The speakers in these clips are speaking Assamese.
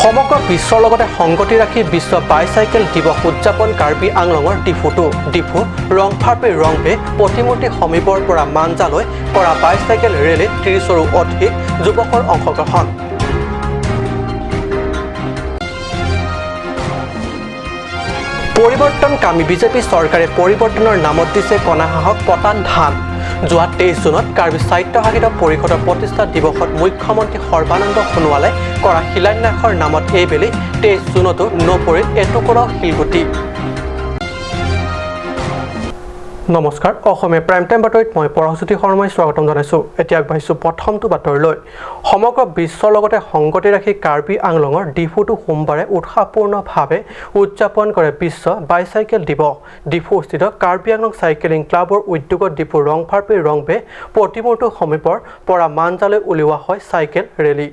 সমগ্ৰ বিশ্বৰ লগতে সংগতি ৰাখি বিশ্ব বাইচাইকেল দিৱস উদযাপন কাৰ্বি আংলঙৰ ডিফুতো। ডিফু ৰংফাৰপি ৰংপে প্ৰতিমূৰ্তি সমীপৰ পৰা মাঞ্জালৈ কৰা বাইচাইকেল ৰেলীত 30ৰো অধিক যুৱকৰ অংশগ্ৰহণ। পৰিৱৰ্তনকামী বিজেপি চৰকাৰে পৰিৱৰ্তনৰ নামত দিছে কণাহাঁহক পতান ধান। যোৱা 23 জুনত কাৰ্বি স্বায়ত্তশাসিত পৰিষদৰ প্ৰতিষ্ঠা দিৱসত মুখ্যমন্ত্ৰী সৰ্বানন্দ সোণোৱালে কৰা শিলান্যাসৰ নামত এইবেলি 23 জুনতো নপৰিল এটুকুৰাও শিলগুটি। নমস্কাৰ, অসমীয়া প্ৰাইম টাইম বাতৰিত মই পৰশজ্যোতি শৰ্মাই স্বাগতম জনাইছোঁ। এতিয়া আগবাঢ়িছোঁ প্ৰথমটো বাতৰিলৈ। সমগ্ৰ বিশ্বৰ লগতে সংগতি ৰাখি কাৰ্বি আংলঙৰ ডিফুটো সোমবাৰে উৎসাহপূৰ্ণভাৱে উদযাপন কৰে বিশ্ব বাইচাইকেল দিৱস। ডিফুস্থিত কাৰ্বি আংলং চাইকেলিং ক্লাবৰ উদ্যোগত ডিফু ৰংফাৰপি ৰংপে প্ৰতিমূৰ্তিৰ সমীপৰ পৰা মাঞ্জালৈ উলিওৱা হয় চাইকেল ৰেলী।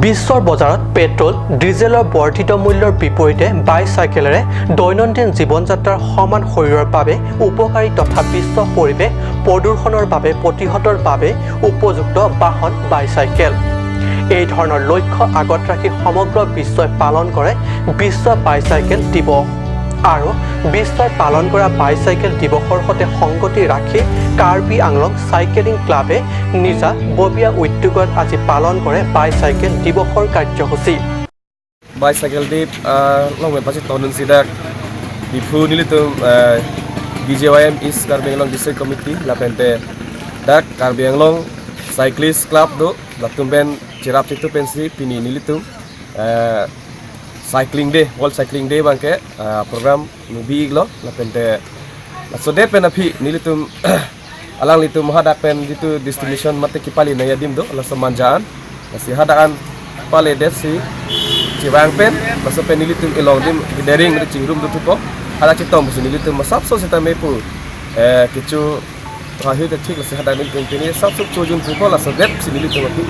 বিশ্বৰ বজাৰত পেট্ৰল ডিজেলৰ বৰ্ধিত মূল্যৰ বিপৰীতে বাইচাইকেলেৰে দৈনন্দিন জীৱন যাত্ৰাৰ সমান শৰীৰৰ বাবে উপকাৰী তথা বিশ্ব পৰিৱেশ প্ৰদূষণৰ বাবে প্ৰতিহতৰ বাবে উপযুক্ত বাহন বাইচাইকেল। এই ধৰণৰ লক্ষ্য আগত ৰাখি সমগ্ৰ বিশ্বই পালন কৰে বিশ্ব বাইচাইকেল দিৱস। আৰু বিশ্বই পালন কৰা বাইচাইকেল দিৱসৰ সৈতে সংগতি ৰাখি কাৰ্বি আংলং চাইকেলিং ক্লাবে নিজা ববীয়া উদ্যোগত আজি পালন কৰে বাইচাইকেল দিৱসৰ কাৰ্যসূচী। Bicycle day long me pasi tonun sidak Diphu nilitum BJYM East Karbi Anglong District Committee lapente dak Karbi Anglong Cyclist Club do latum ben chirap situ pensi pini nilitum Cycling Day, World Cycling Day bangke program nubi iglo lapente so de pen api nilitum alang litum hadak pen ditu destination mate kipali na yadim do la manjaan nasi hadakan pale det si chiwang pen maso pen nilitum ilong dim dering de chingrum do tuko hada chitom su nilitum masap so sita mepu kichu rahi de thik la si hadak nilitum pini sap so chojun tuko la so det si nilitum api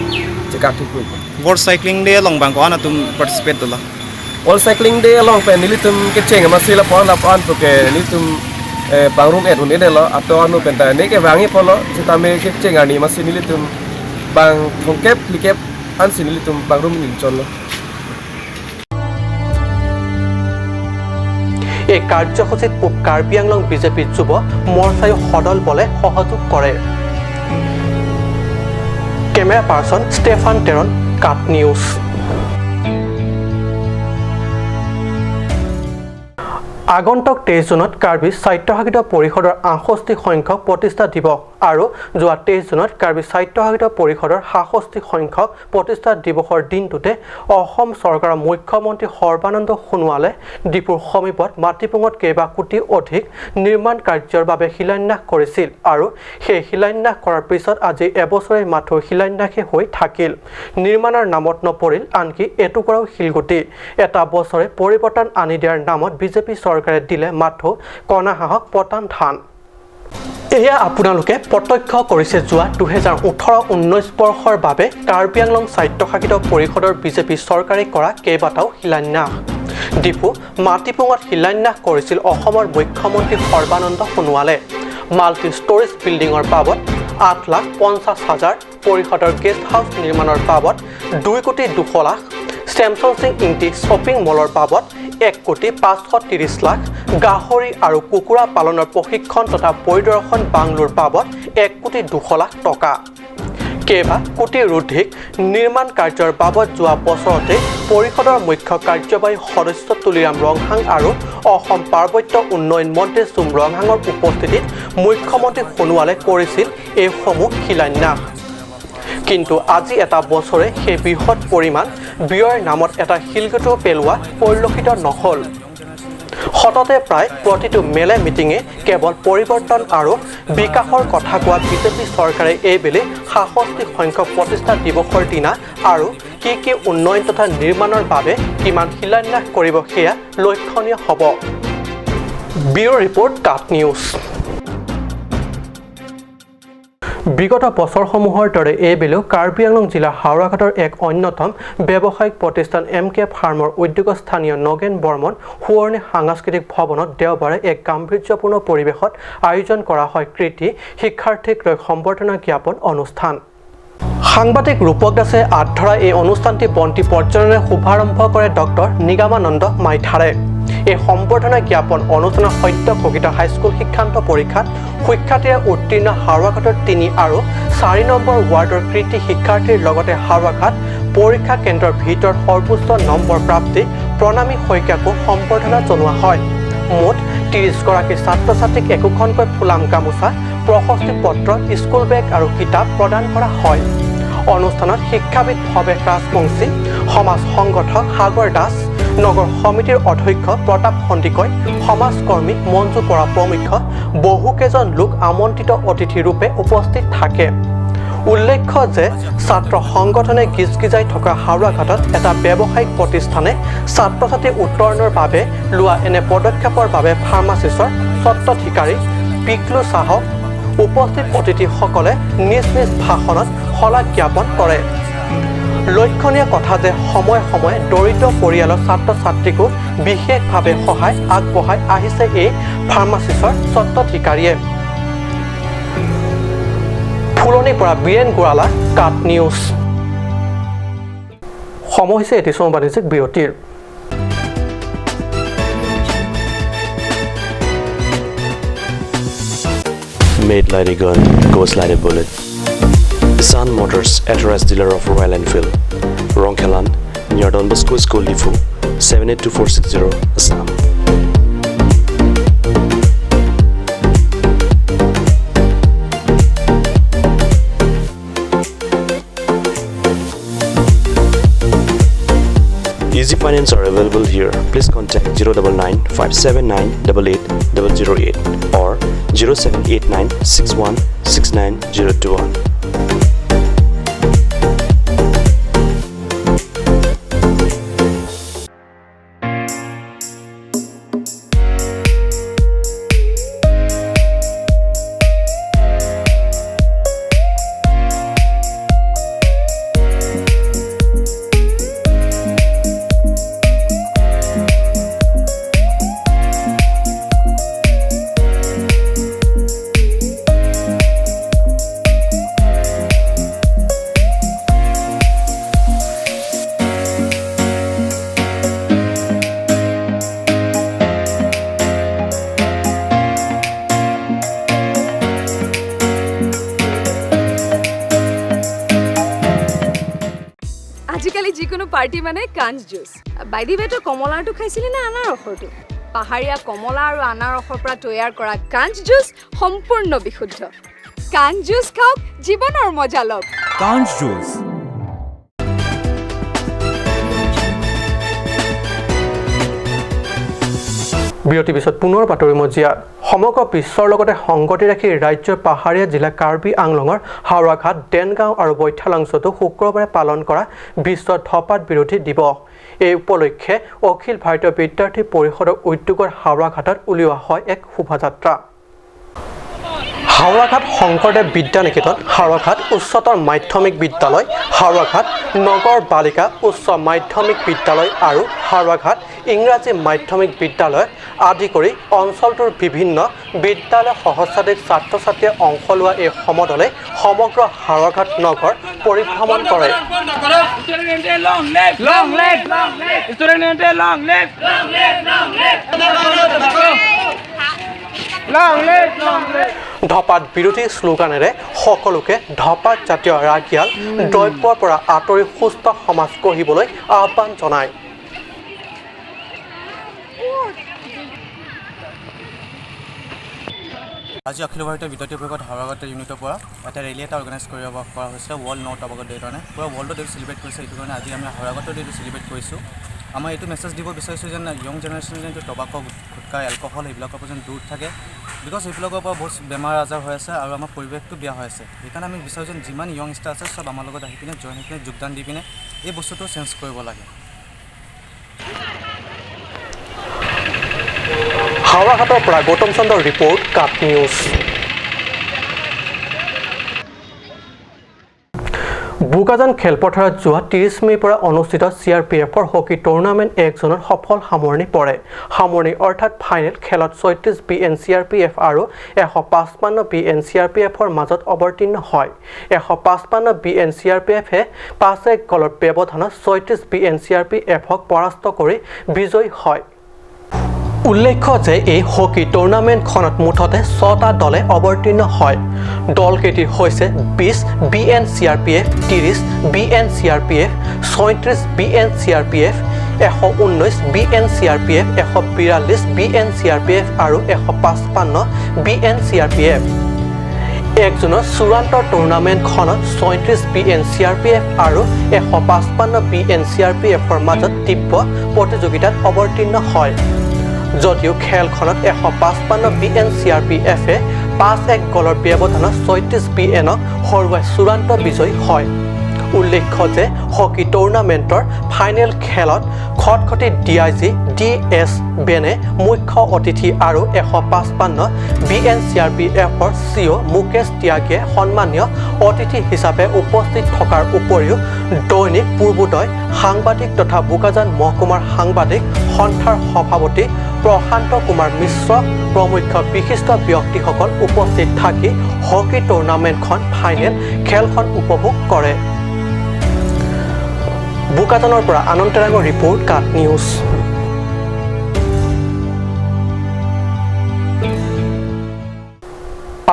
chekak tuko. World Cycling Day long bang ko ana tum participate dola. World Cycling Day long pen nilitum kecheng masih la pon la pon to ke nilitum bangrum et un ede lo ato anu pen ta ne ke wangi polo sitame kecheng ani masih nilitum bang thongkep likep an si nilitum bangrum nil chon lo. এই কাৰ্যসূচীত পূব কাৰ্বি আংলং বিজেপি যুৱ মৰ্চায়ো সদল বলে সহযোগ কৰে। কেমেৰা পাৰ্চন ষ্টেফান টেৰন, কাট নিউজ। আগন্তুক 23 জুনত কাৰ্বি স্বায়ত্তশাসিত পৰিষদৰ 68 সংখ্যক প্ৰতিষ্ঠা দিৱস আৰু যোৱা 23 জুনত কাৰ্বি স্বায়ত্তশাসিত পৰিষদৰ 67 সংখ্যক প্ৰতিষ্ঠা দিৱসৰ দিনটোতে অসম চৰকাৰৰ মুখ্যমন্ত্ৰী সৰ্বানন্দ সোণোৱালে ডিফুৰ সমীপত মাটিপুঙত কেইবা কোটি অধিক নিৰ্মাণ কাৰ্যৰ বাবে শিলান্যাস কৰিছিল আৰু সেই শিলান্যাস কৰাৰ পিছত আজি এবছৰে মাথো শিলান্যাসে হৈ থাকিল, নিৰ্মাণৰ নামত নপৰিল আনকি এটুকুৰাও শিলগুটি। এটা বছৰে পৰিৱৰ্তন আনি দিয়াৰ নামত বিজেপি চৰকাৰে দিলে মাথো কণা হাঁহক পতান ধান। এয়া আপোনালোকে প্ৰত্যক্ষ কৰিছে যোৱা 2018-19 বৰ্ষৰ বাবে কাৰ্বি আংলং স্বায়ত্তশাসিত পৰিষদৰ বিজেপি চৰকাৰে কৰা কেইবাটাও শিলান্যাস। ডিফু মাটিপুঙত শিলান্যাস কৰিছিল অসমৰ মুখ্যমন্ত্ৰী সৰ্বানন্দ সোণোৱালে। মাল্টি ষ্ট'ৰেজ বিল্ডিঙৰ বাবদ 8,50,000, পৰিষদৰ গেষ্ট হাউচ নিৰ্মাণৰ বাবদ 2 কোটি 200 লাখ, চেমচন সিং ইংটি শ্বপিং মলৰ বাবদ 1 কোটি 530 লাখ, গাহৰি আৰু কুকুৰা পালনৰ প্ৰশিক্ষণ তথা পৰিদৰ্শন বাংলোৰ বাবদ 1 কোটি 200 লাখ টকা। কেইবা কোটিৰোধিক নিৰ্মাণ কাৰ্যৰ বাবদ যোৱা বছৰতে পৰিষদৰ মুখ্য কাৰ্যবাহী সদস্য তুলিৰাম ৰংহাং আৰু অসম পাৰ্বত্য উন্নয়ন মন্ত্ৰী চুম ৰংহাঙৰ উপস্থিতিত মুখ্যমন্ত্ৰী সোণোৱালে কৰিছিল এইসমূহ শিলান্যাস। কিন্তু আজি এটা বছৰে সেই বৃহৎ পৰিমাণ ব্যয়ৰ নামত এটা শিলগুটিও পেলোৱা পৰিলক্ষিত নহ'ল। সততে প্ৰায় প্ৰতিটো মেলে মিটিঙে কেৱল পৰিৱৰ্তন আৰু বিকাশৰ কথা কোৱা বিজেপি চৰকাৰে এইবেলি 67 সংখ্যক প্ৰতিষ্ঠা দিৱসৰ দিনা আৰু কি কি উন্নয়ন তথা নিৰ্মাণৰ বাবে কিমান শিলান্যাস কৰিব সেয়া লক্ষণীয় হ'ব। ব্যুৰ' ৰিপৰ্ট, কাট নিউজ। বিগত বছৰসমূহৰ দৰে এইবেলিও কাৰ্বি আংলং জিলাৰ হাওৰাঘাটৰ এক অন্যতম ব্যৱসায়িক প্ৰতিষ্ঠান এম কে ফাৰ্মৰ উদ্যোগত স্থানীয় নগেন বৰ্মন সোঁৱৰণী সাংস্কৃতিক ভৱনত দেওবাৰে এক গাম্ভীৰ্যপূৰ্ণ পৰিৱেশত আয়োজন কৰা হয় কৃতি শিক্ষাৰ্থীক লৈ সম্বৰ্ধনা জ্ঞাপন অনুষ্ঠান। সাংবাদিক ৰূপক দাসে আঁত ধৰা এই অনুষ্ঠানটি বন্তি প্ৰজ্বলনেৰে শুভাৰম্ভ কৰে ডক্টৰ নিগমানন্দ মাইথাৰে। এই সম্বৰ্ধনা জ্ঞাপন অনুষ্ঠানৰ সদ্য ঘোষিত হাইস্কুল শিক্ষান্ত পৰীক্ষাত সুখ্যাতিৰে উত্তীৰ্ণ হাওৰাঘাটৰ 3 আৰু 4 নম্বৰ ৱাৰ্ডৰ কৃতি শিক্ষাৰ্থীৰ লগতে হাওৰাঘাট পৰীক্ষা কেন্দ্ৰৰ ভিতৰত সৰ্বোচ্চ নম্বৰ প্ৰাপ্তি প্ৰণামী শইকীয়াকো সম্বৰ্ধনা জনোৱা হয়। মুঠ 30 গৰাকী ছাত্ৰ ছাত্ৰীক একোখনকৈ ফুলাম গামোচা, প্ৰশস্তি পত্ৰ, স্কুল বেগ আৰু কিতাপ প্ৰদান কৰা হয়। অনুষ্ঠানত শিক্ষাবিদ ভৱেশ ৰাজবংশী, সমাজ সংগঠক সাগৰ দাস, নগৰ সমিতিৰ অধ্যক্ষ প্ৰতাপ সন্দিকৈ, সমাজকৰ্মী মঞ্জু বৰা প্ৰমুখ্য বহুকেইজন লোক আমন্ত্ৰিত অতিথিৰূপে উপস্থিত থাকে। উল্লেখ্য যে ছাত্ৰ সংগঠনে গিজগিজাই থকা হাওৰাঘাটত এটা ব্যৱসায়িক প্ৰতিষ্ঠানে ছাত্ৰ ছাত্ৰী উত্তৰণৰ বাবে লোৱা এনে পদক্ষেপৰ বাবে ফাৰ্মাচিছৰ স্বত্বাধিকাৰী পিকলু শ্বাহক উপস্থিত অতিথিসকলে নিজ নিজ ভাষণত শলাগ জ্ঞাপন কৰে। লক্ষণীয় কথা যে সময়ে সময়ে দৰিদ্ৰ পৰিয়ালৰ ছাত্ৰ ছাত্ৰীকো বিশেষভাৱে সহায় আগবঢ়াই আহিছে এই ফাৰ্মাচিছৰ স্বত্বাধিকাৰীয়ে। ফুলনিৰ পৰা বীৰেণ গোৱালা, কাট নিউজ। সময় হৈছে এটি চমু বাণিজ্যিক বিৰতিৰ। Made like a gun, goes like a bullet. Sun Motors, authorized dealer of Royal Enfield, Rongkhelan, near Don Bosco School, Diphu, 782460, Assam. Easy finance are available here. Please contact 099 579 88 008 or 0789 61 69 021. আজিকালি যিকোনো পাৰ্টি মানে কাঞ্চ জুচ। বাই the ৱে, তই কমলাৰটো খাইছিলি নে আনাৰসৰটো? পাহাৰীয়া কমলা আৰু আনাৰসৰ পৰা তৈয়াৰ কৰা কাঞ্চ জুচ সম্পূৰ্ণ বিশুদ্ধ। কাঞ্চ জুচ খাওক, জীৱনৰ মজা লওক। কাঞ্চ জুচ। বিৰতিৰ পিছত পুনৰ বাতৰি মজিয়াত। সমগ্ৰ বিশ্বৰ লগতে সংগতি ৰাখি ৰাজ্যৰ পাহাৰীয়া জিলা কাৰ্বি আংলঙৰ হাওৰাঘাট, দেনগাঁও আৰু বৈঠালাংছতো শুক্ৰবাৰে পালন কৰা বিশ্ব ধঁপাত বিৰোধী দিৱস। এই উপলক্ষে অখিল ভাৰতীয় বিদ্যাৰ্থী পৰিষদৰ উদ্যোগত হাওৰাঘাটত উলিওৱা হয় এক শোভাযাত্ৰা। হাওৰাঘাট শংকৰদেৱ বিদ্যানিকেতন, হাওৰাঘাট উচ্চতৰ মাধ্যমিক বিদ্যালয়, হাওৰাঘাট নগৰ বালিকা উচ্চ মাধ্যমিক বিদ্যালয় আৰু হাওৰাঘাট ইংৰাজী মাধ্যমিক বিদ্যালয় আদি কৰি অঞ্চলটোৰ বিভিন্ন বিদ্যালয় সহস্ৰাধিক ছাত্ৰ ছাত্ৰীয়ে অংশ লোৱা এই সমদলে সমগ্ৰ হাওৰাঘাট নগৰ পৰিভ্ৰমণ কৰে। ধঁপাত বিৰোধী শ্লোগানেৰে সকলোকে ধঁপাত জাতীয় ৰাগিয়াল দ্ৰব্যৰ পৰা আঁতৰি সুস্থ সমাজ গঢ়িবলৈ আহ্বান জনায়। আজি অখিল ভাৰতীয় বিদ্যাৰ্থী পৰিষদ হাওৰাঘাট ইউনিটৰ পৰা এটা ৰেলী এটা অৰ্গেনাইজ কৰা হৈছে ৱৰ্ল্ড ন' টবাকো ডে কাৰণে। পূৰা ৱৰ্ল্ডত এইটো চেলিব্ৰেট কৰিছে, এইটো কাৰণে আজি আমি হাওৰাঘাটত এইটো চেলিব্ৰেট কৰিছোঁ। আমাৰ এইটো মেছেজ দিব বিচাৰিছোঁ যেন য়ং জেনেৰেশ্যন যেন এইটো টবাকো, গুটখা, এলকহল এইবিলাকৰ পৰা যেন দূৰ থাকে, because এইবিলাকৰ পৰা বহুত বেমাৰ আজাৰ হৈ আছে আৰু আমাৰ পৰিৱেশটো বেয়া হৈ আছে। সেইকাৰণে আমি বিচাৰোঁ যেন যিমান য়ংষ্টাৰ আছে চব আমাৰ লগত আহি পিনে জইন হৈ পিনে যোগদান দি পিনে এই বস্তুটো চেঞ্জ কৰিব লাগে। হাওৰাঘাটৰ পৰা গৌতম চন্দ্ৰৰ ৰিপৰ্ট, কাট নিউজ। বোকাজান খেলপথাৰত যোৱা 30 মে'ৰ পৰা অনুষ্ঠিত চিআৰপিএফৰ হকী টুৰ্ণামেণ্ট 1 জুনত সফল সামৰণি পৰে। সামৰণি অৰ্থাৎ ফাইনেল খেলত 36 বি এন চিআৰপিএফ আৰু 155 বি এন চিআৰপিএফৰ মাজত অৱতীৰ্ণ হয়। 155 বি এন চিআৰপিএফে 5-1 গ'লৰ ব্যৱধানত 36 বি এন চিআৰপিএফক পৰাস্ত কৰি বিজয়ী হয়। উল্লেখ্য যে এই হকী টুৰ্ণামেণ্টখনত মুঠতে ছটা দলে অৱতীৰ্ণ হয়। দলকেইটি হৈছে 20 B N CRPF, 30 B N CRPF, 36 B N CRPF, 119 B N CRPF, 142 B N CRPF আৰু 155 বি এন চিআৰপিএফ। 1 জুনৰ চূড়ান্ত টুৰ্ণামেণ্টখনত 36 বি এন চিআৰপিএফ আৰু 155 বি এন চিআৰপিএফৰ মাজত তীব্ৰ প্ৰতিযোগিতাত অৱতীৰ্ণ হয় যদিও খেলখনত 155 বি এন চিআৰপিএফে 5-1 গ'লৰ ব্যৱধানত 36 বি এনক হৰুৱাই চূড়ান্ত বিজয়ী হয়। উল্লেখ্য যে হকী টুৰ্ণামেণ্টৰ ফাইনেল খেলত খটখটি D I G D S বেনে মুখ্য অতিথি আৰু 155 বি এন চিআৰপিএফৰ চি অ' মুকেশ ত্যাগীয়ে সন্মানীয় অতিথি হিচাপে উপস্থিত থকাৰ উপৰিও দৈনিক পূৰ্বোদয় সাংবাদিক তথা বোকাজান মহকুমাৰ সাংবাদিক সন্থাৰ সভাপতি প্ৰশান্ত কুমাৰ মিশ্ৰ প্ৰমুখ্য বিশিষ্ট ব্যক্তিসকল উপস্থিত থাকি হকী টুৰ্ণামেণ্টখন ফাইনেল খেলখন উপভোগ কৰে। বোকাজানৰ পৰা আনন্দ তেৰাঙৰ ৰিপৰ্ট, কাট নিউজ।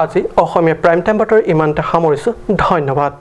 আজি অসমীয়া প্ৰাইম টাইম বাতৰি ইমানতে সামৰিছোঁ। ধন্যবাদ।